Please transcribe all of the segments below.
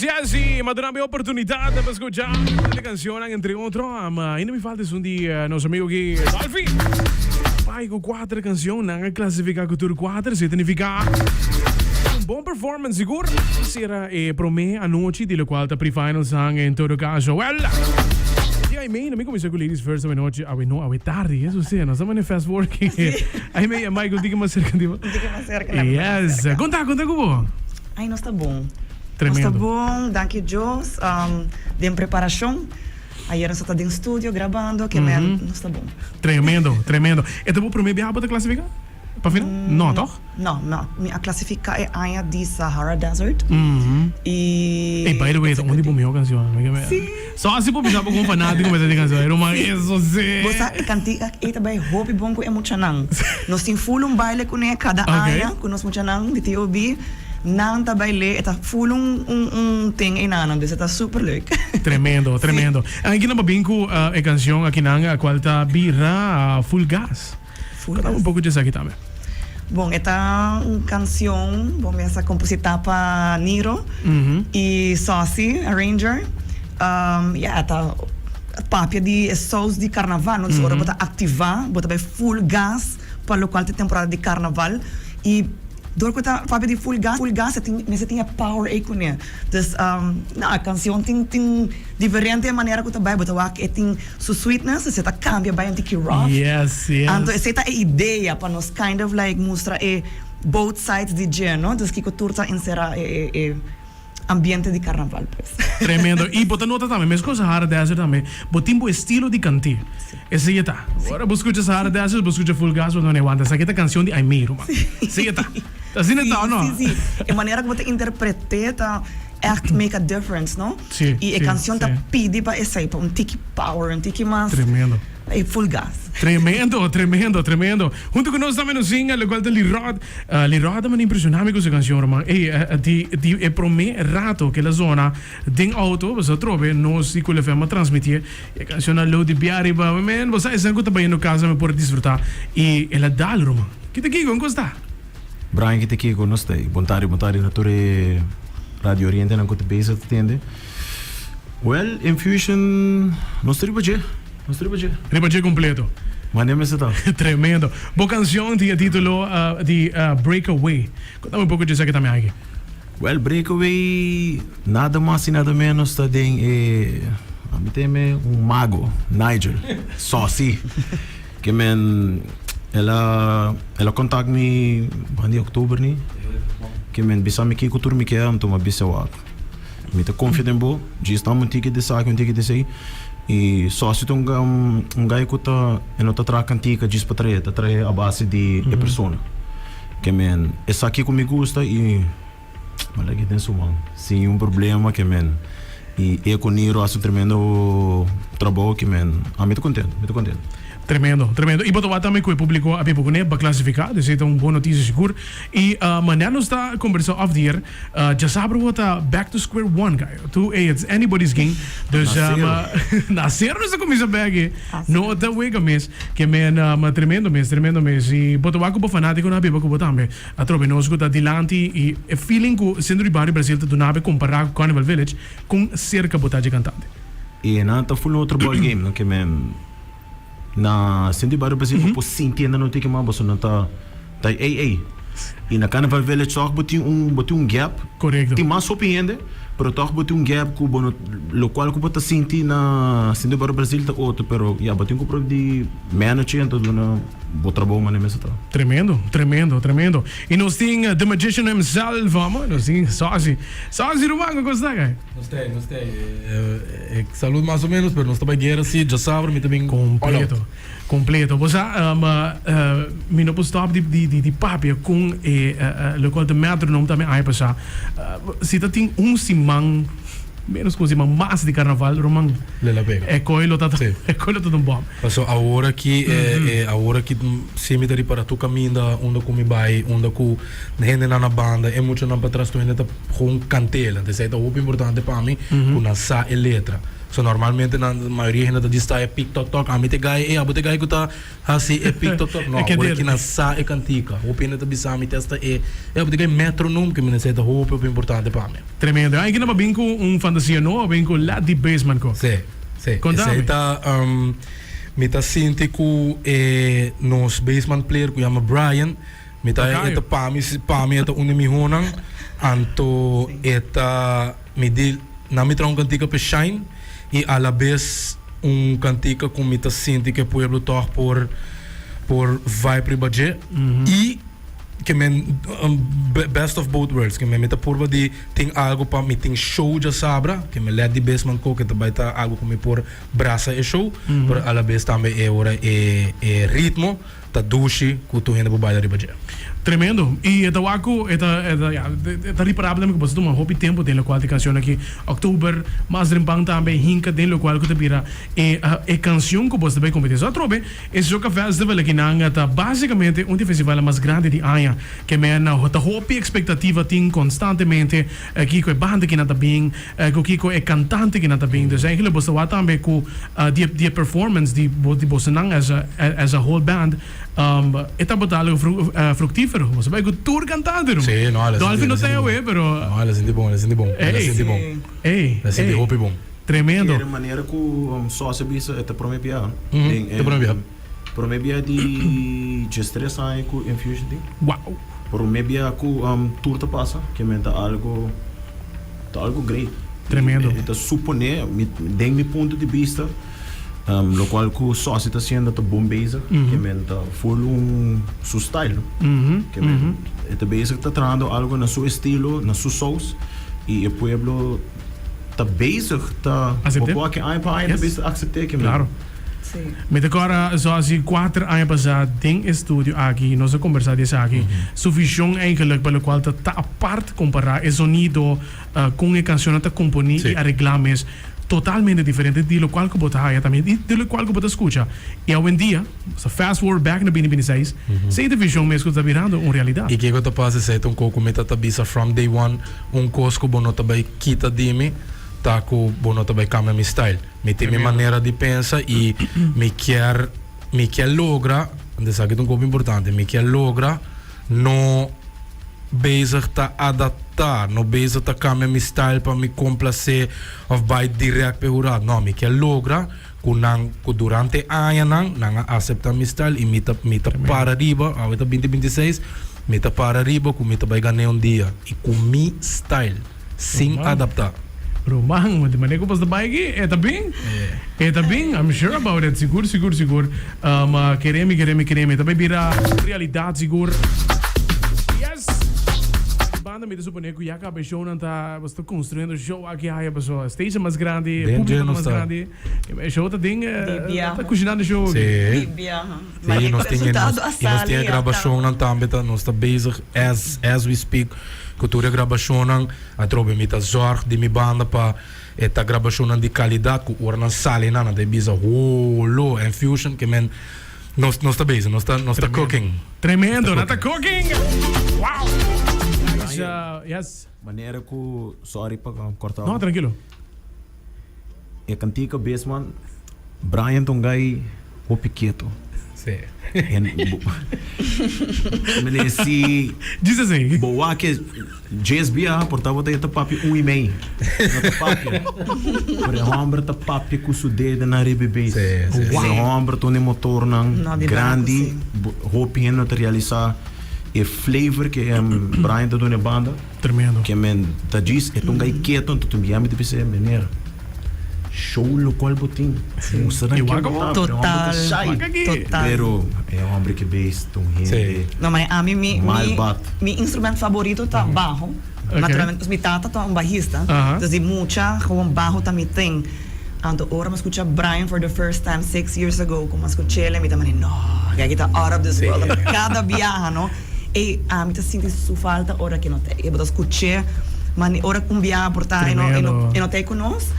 yes, y m'a duna mi oportunidad pa scucha diferente cancionnan, entre otro, ma ainda mi falta esun di nos amigo aki, Dolphy. Pai cu cuater cancion, nan a clasifica cu tur cuater, si significa un bon performance sigur. Cera e prome anochi, di locual ta pre-finals nan en todo caso. Well, di Aimee, mi cuminsa cu ladies first awe nochi, awe no, awe tardi, eso si, nos ta mane fast forward. Aimee, Michael, un tiki mas cerca di bo. Un tiki mas cerca, laga mas Yes, cerca. conta, conta cu bo. Ay, nos ta bon. Tremendo. Nos ta bon, danki Dios. Den preparacion. Ayer nos ta den studio grabando, ke men nos ta bon. Tremendo, tremendo. E ta bo prome biaha bo ta clasifica pa final? No, toch? No, no. Mi a clasifica e aña di Sahara Desert. Y. Ey, by the way, ta un di bo miho cancion. Sí. So asi bo bisa bo con fanatico mester di cancion. Ruman, eso si. Bo sa e cantica ey ta bay hopi bon cu e muchanan. Nos tin full un baile cune cada aña cu nos muchanan di TOB. Nan ta bail'é, e ta full un un un ting einanan, dus e ta super leuk. Tremendo, tremendo. Aki nan pa bin ku e kanshon akinan kual ta bira Full Gas. Full Gas. Konta un poko dje esaki tambe. Bon, e ta un kanshon bo mes a kompositá pa Niro i Saucy, arranger. Ya, e ta papia di e sous di karnaval, no? Dus ora bo ta aktivá, bo ta bai full gas pa lokual ta e temporada di karnaval i. Dor cu ta papia di full gas, full gas e tin mester tin e power ey cune. Dus no e cancion tin tin diferente manera cu ta bay, bo ta wak e tin su sweetness, esey ta cambia bay un tiki rough. Yes, yes. Anto esey ta e idea pa nos kind of like mustra e both sides di dje, no? Dus kico tur ta encera e e. Ambiente di carnaval pues. Tremendo. Y bo ta nota tambe, mescos Sahara Desert tambe, bo tin bo estilo di canti. Esey e ta. Ora bo scucha Sahara Desert, bo scucha Full Gas, bo ta mane wanta, esaki ta cancion di Aimee, ruman. Esey e ta. Ta asina e ta, o no? Si, si. E manera cu bo ta interprete ta echt make a difference, no? Si, Y e si, cancion ta si. pidi pa esey, pa un tiki power, un tiki mas. Tremendo. E full gas. Tremendo, tremendo, tremendo. Hunto cu nos tambe nos tin locual ta Lirod. Lirod a manda impresiona mi cu su cancion, ruman. Ey, di, di e prome rato cu el a zona den auto, boso a trobe nos di Cool FM a transmiti'e. E cancion a lou di bia riba. Men, bo sa esan cu ta bayendo casa mi por disfruta. Y el a dal, ruman. Kita kiko, un cos ta? Brian, kita kiko, nos ta ey. Bon tardi, bon tardi na tur e radio orientenan cu ta bezig ta tende. Well, Infusion, nos ta riba dje. Nos ta riba dje. Riba dje completo. Mane mester ta. Tremendo. Bo cancion tin e titulo di Breakaway. Contame un poco dje esaki tambe aki. Well, Breakaway nada mas y nada menos ta den e, ami teme un mago, Nigel Saucy. Ke men el a el a contact mi banda di october ni. Ke men bisa mi kico tur mi ke anto mi a bisa wak. Mi ta konfia den bo. Djis dam un tiki di esaki, un tiki di esei. I Sosio ta un un guy ku ta e no ta traha kantika djis pa trahe, e ta trahe a base di e persona. Ke men esaki ku mi gusta i mi a lag'e den su man sin un problema ke men i e ku Niro hasi un tremendo trabou ke men ami ta kontento, mi ta kontento. Tremendo, tremendo. I bo ta wak tambe ku e publiko a biba kuné, bo a klasifiká, dus e ta un bon notisia sigur. I manera nos ta kombersá òf di er, Djasabra bo ta back to square one guy. Tu ey it's anybody's game. Dus Na cero. na cero nos ta cuminsa bek e. No ta wega mes. Ke men ma tremendo mes, tremendo mes. Y bo ta wak cu bo fanaticonan a biba cu bo tambe. Atrobe nos cu ta dilanti y e feeling cu Centro di Barrio Brasil ta duna be compara cu Carnival Village con cerca bo ta dje cantante. E nan ta full otro ball game no ke men. Na Centro di Barrio Brasil bo por sinti hende no tin kema boso no ta ta ey ey y na Carnival Village toch bo tin un bo tin un gap Correcto. tin mas hopi hende pero toch bo tin un gap cu bo no locual cu bo ta sinti na Centro di Barrio Brasil ta otro pero ya bo tin cu proba di manage anto duna bo trabou manera mester ta. Tremendo, tremendo, tremendo. Y nos tin the magician himself, amo, nos tin Saucy. Saucy ruman, con ta guy? Nos ta ei, nos ta ei. E salud mas o menos, pero nos ta bai guera si djasabra mi ta bin all out. Completo, completo. Bo sa, mi no por stop di di di papia con e locual ta metronome tambe aña pasá. Si ta tin un siman, menos cu un siman mas di carnaval, ruman, Le la pega. e coy lo ta Si. e coy lo ta un bom. Paso awor aki e awor aki si mi ta ripara tur caminda unda cu mi bai, unda cu hendenan na banda, e muchanan patras tur hende ta. Gewoon kant'el. Anto esei ta hopi importante pa mi ku nan sa e letra. So normalmente nan mayoria hende ta djis ta e pik tok tok, ami ta e guy, ey abo ta e guy ku ta hasi e pik tok tok. No, awor aki nan sa e kantika. Hopi hende ta bisa mi te hasta e, ey abo ta e guy metronome, ke mi nan sa e ta hopi hopi importante pa mi. Tremendo. Ai kina pa bin ku un fantasia nobo, bin ku Let di Bassman ko. Si, si. Konta mi. Esei ta, mi ta sinti ku e nos bassman player ku yama Brian, Mi ta e ta pa mi pa mi e ta un di mihonan anto e ta mi di nan mi traha un kantika pa e shine i alabes un kantika ku mi ta sinti ku e pueblo tòg por por vibe riba dje i ke men best of both worlds ke men mi ta purba di tin algu pa mi tin show djasabra ke mi lèt di besman koke ta bai ta algu ku mi por brasa e show pero alabes tambe e ora e e ritmo. Ta dushi ku tur hende por baila riba dje. Tremendo. I e ta wak ku e ta e ta ya e ta riparabel tambe ku boso tuma hopi tempu den lokual ta e kanshon aki. Oktober mas trempan tambe hinka den lokual ku ta bira e e kanshon ku boso ta bai kompetí. So atrobe e Soca Festival aki nan ta basikamente un di e festivalnan mas grandi di aña. Ke men ta hopi ekspektativa tin konstantemente kiko e banda kinan ta bin, ku kiko e kantante kinan ta bin. Dus eigenlijk boso ta wak tambe ku di e di e performance di bo di bosonan as a as a whole band e tabata algo fructifero. Boso bai ku tur kantante ruman. Sí, no, el a sinti Dolphy no el a ta sinti bon. awe pero No, el a sinti bon, el a sinti bon, el a Ey. sinti bon. Ey, El a sinti ey. hopi bon. Tremendo. E manera ku Sos a bisa e ta prome bia den E ta prome bia. Prome bia di 13 aña ku Infusion tin. Wow. Prome bia ku tur ta pasa, ke men ta algo ta algo great. Tremendo. Mi ta supone, mi den mi punto di bista, lokual ku Sossi ta hasiendo ta bon bezig, ke men ta full un su style. Ke men e ta bezig ta trahando algo na su estilo, na su saus, i e pueblo ta bezig ta Asept'é. bo por aki aña pa aña ta Yes. bezig ta aksept'é ke men. Claro. Mi ta kòrda zoals di kuater aña pasá den e studio aki nos a kombersá di esaki. Su vision eigenlijk pa lokual ta ta apart kompará e zonido kon e kanshonnan ta komponí i areglá mes totalmente diferente di lokual ku bo ta haya tambe i di lokual ku bo ta skucha. I awendia, nos ta fast forward back na binti binti seis, esei ta e vision mes ku ta birando un realidat. I kiko ta pasa esei ta un kos ku mi ta ta bisa from day one, un kos ku bo no ta bai kita di mi ta ku bo no ta bai kambia mi style. Mi tin mi manera di pensa i mi kier mi kier logra, anto esaki ta un kopo importante, mi kier logra no bezig ta adaptá, no bezig ta kambia mi style pa mi komplasé òf bai dirèkt pa e hurado. No, mi kier logra ku nan ku durante añanan nan a aseptá mi style i mi ta mi ta para riba, awe ta binti binti seis, mi ta para riba ku mi ta bai gan'é un dia i ku mi style. Sin adapta. Ruman, di manera ku bo ta bai aki, e ta bin. E ta bin, I'm sure about it. Sigur, sigur, sigur. Um, kere mi, kere mi, kere mi. E ta bai bira realidat sigur. Yes! Di banda mi ta supone ku ya kaba e shownan ta, bo ta konstruyendo show aki aya paso stage ta mas grandi, Den publiko dje ta nos mas ta. grandi. E show ta den, Di biaha. ta kushinando show aki. Sí. Di biaha. Sí, Maar e nos tin e, nos, resultado a i nos tin sali e ya grabashonnan kaba. tambe ta, nos ta bezig as, as we speak. Ku tur e grabashonnan atrobe mi ta zòrg di mi banda pa e ta grabashonnan di kalidat ku ora nan sali nan nan ta e bisa holo en fusion ke men nos nos ta bezig nos ta nos ta cooking. Tremendo nan ta cooking wow guys yes. Manera ku sorry pa korta No trankilo. E kantika bes man Brian ta un guy hopi keto. Sí. En bo Mene si Djis así. bo wak e djes bia por tabata e ta papia un i mei. No ta papia. Pero e homber ta papia ku su dedenan riba e beis. Sí, sí, sí. E homber ta un e motornan No, di blanco, grandi. sí. Bo hopi hende no ta realisa e flavor ke Brian ta duna e banda. Tremendo. Ke men ta djis e ta un gai keto anto tin bia mi ta bisa e meneer show locual bo tin mustra nan ken bo ta pero e homber ta shy Total. pero e homber ke beis ta un hende No ma ami mi mal mi bat. mi instrument favorito ta baho naturalmente mi tata ta un bahista dus di mucha gewoon baho ta mi thing anto ora mi a scucha Brian for the first time six years ago como a scuchele mi ta mane no aki ta out of this world cada biaha no. Ey, ami ta sinti su falta ora ke no ta ey. Bo ta skuch'é, ma ni ora ku un biaha por ta e no, e no, e no ta ey ku nos,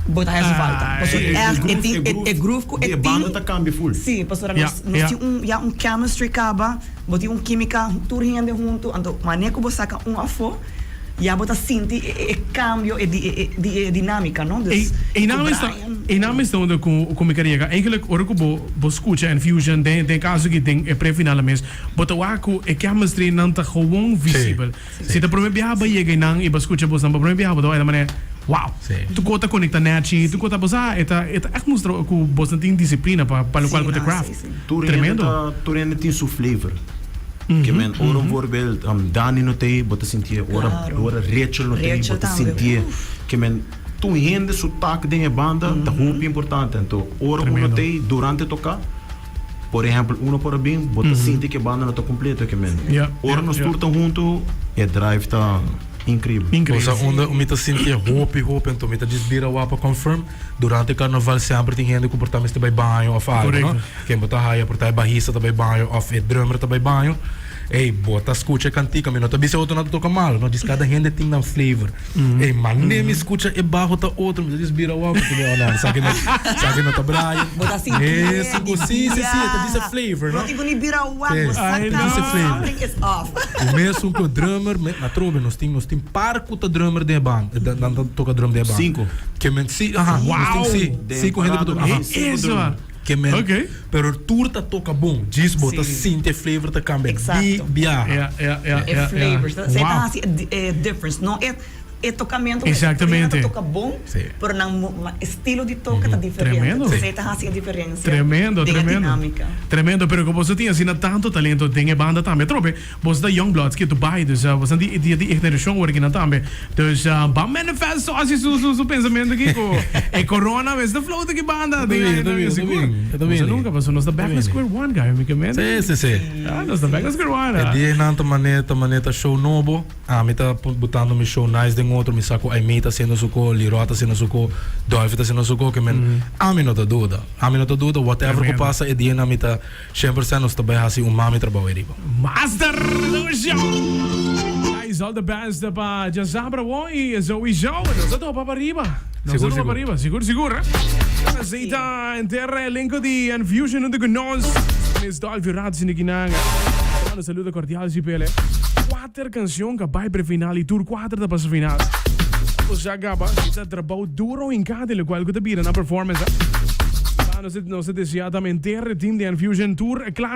bo ta haya su falta. Pasobra ègt e tin e e groove ku e tin, sí, pasobra nos nos tin un ya un chemistry kaba, bo tin un kimika tur hende huntu, anto manera ku bo saka un afó. Ya bo ta sinti e cambio e di e dinamica no. Dus Ey cu nan mester Brian. ey nan mester unda cu cu mi ker yega. Eigenlijk ora cu bo bo scucha Enfusion den den caso aki den e pre-finale mes bo ta wak cu e chemistry nan ta gewoon visibel. Si ta prome biaha bo yega ey nan y bo scucha bosnan pa prome biaha bo ta wak e ta manera wow. Tur cos ta conecta nechi tur cos ta bo sa e ta e ta echt mustra cu bosnan tin disciplina pa pa locual cu ta craft. Tur hende Tremendo. ta tur hende tin su flavor. Ke men ora un voorbeeld Dani no t'ei bo ta sintié ora Claro. ora Rachel no t'ei Rachel bo ta tambe, sintié uf. ke men tur hende su tak den e banda ta hopi importante anto ora uno Tremendo. t'ei durante toká por ehempel uno por a bin bo ta sinti ke banda no ta kompleto ke men Ja, ora ja, nos ja. tur ta huntu e drive ta inkribel. Increíble. Cosa unda mi ta sinti hopi hopi anto mi ta djis bira wak pa confirm Durante carnaval semper tin hende cu por ta mester bay baño of algo, no? Correcto. Ken bo ta haya por ta e bajista ta bay baño of e drummer ta bay baño. Ey, bo ta scucha e cantica, mi no ta bisa otro nan ta toca malo, no, djis cada hende tin nan flavor. Ey, mane mi scucha e bajo ta otro, mi ta djis bira wou, mi ta oh no, esaki no, esaki no ta Brian. Bo ta sinti Eso, di si, si, si, e ta bia. djis e flavor, no? No tin cu ni bira wou, Sí, bo sa I e ta djis e know. flavor. something is off. O mesun cu e drummer, me, atrobe nos tin, nos tin par cu ta drummer den e band, nan ta toca drum den e band. Cinco. Ke men si, aha, Wow! nos tin si, Den cinco hende ku parada toka, aha. tin cinco Eso. drummer. Ke men, Ok. pero tur ta toka bon, djis bo ta Si. sinti e flavor ta kambia di Exacto. biaha. Ja, ja, ja, E ja, ja. flavors. Esei ta Wow. hasi e di- e difference. No e e tocamento mes. Exactamente. Tur hende ta toca bon, Si. pero nan mo- ma estilo di toca ta diferente. Tremendo. Esei ta hasi e diferencia Tremendo, den e tremendo. dinámica. Tremendo, pero ku boso tin asina tanto talento den e banda tambe. Atrobe, Boso ta young bloods ke tu bai, dus boso di di di e generashon wor kinan tambe. Dus ban manifest Ossie su su su pensamentu aki ku e corona mes ta float aki banda. Ta Den bini, aña ta nan bini, ta sigur. bini, ta Boso bini. nunka paso nos ta Ta back na bini. square one guy mi ke mente. Si, si, si. Ah, nos ta back na square one. E ah. dia nan ta mane ta mane ta show nobo. Ami ta butando mi show nice den otro, mi sa ku Aimee ta hasiendo su ko, Leroy ta hasiendo su ko, Dolphy ta hasiendo su ko, ke men ami no ta duda. Ami no ta duda, whatever ku Tremendo. pasa e dia nan mi ta 100% nos ta bai hasi un mami trabou ei riba. Master Lucio! Guys, all the best pa djasabra awor y sowieso nos ta topa pa riba. Nos ta Sigur, topa pa sigur. riba, sigur sigur. Así ta enter elenco di Enfusion hunto cu nos. Miss Dolphy Ratz in de kinanga. Manda saludo cordial si pele. Cuater cancion ka bai pre final y tur cuater ta pasa final. Pues ya gaba, si ta trabou duro hinca den locual cu ta bira na performance. Nos ta desea tambe enter team di Enfusion tur klas.